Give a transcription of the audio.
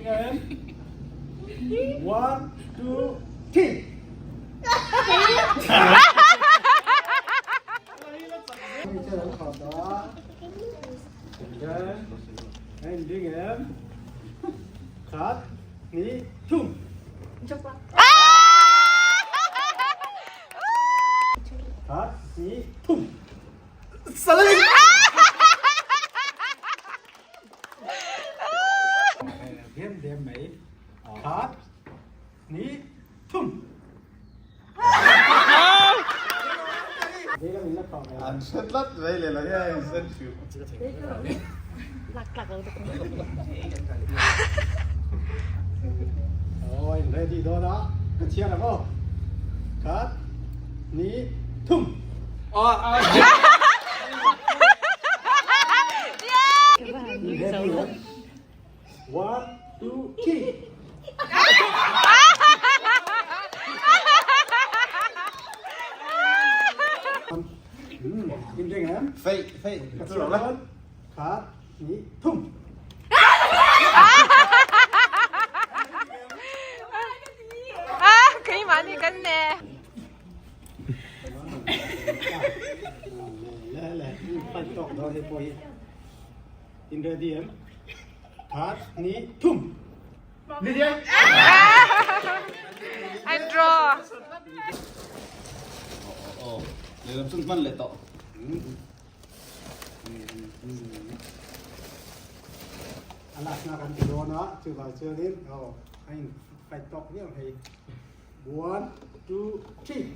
Ding em. One, two, three. Ding em. Khat, hnih, thum. Khat, hnih, thum. Diam diam mai. Khat, hnih, thum. An hre tlat mai leh lo hian in sen fiu. Oi, ready dawn a, ka chhiar ang aw. Khat, hnih, thum. One, two, three. In reng em? Fei, fei. Ka chhiar dawn. Khat, hnih, thum. Keimah nih kan ne. Le le, fight tawk dawn hei pawh hi. In ready em? Khat, hnih, thum. An draw. Aw, lehlam chu hman leh tawh. A last na kan ti dawn a, chuvang chuanin aw a in fight tawk viau hei. One, two, three.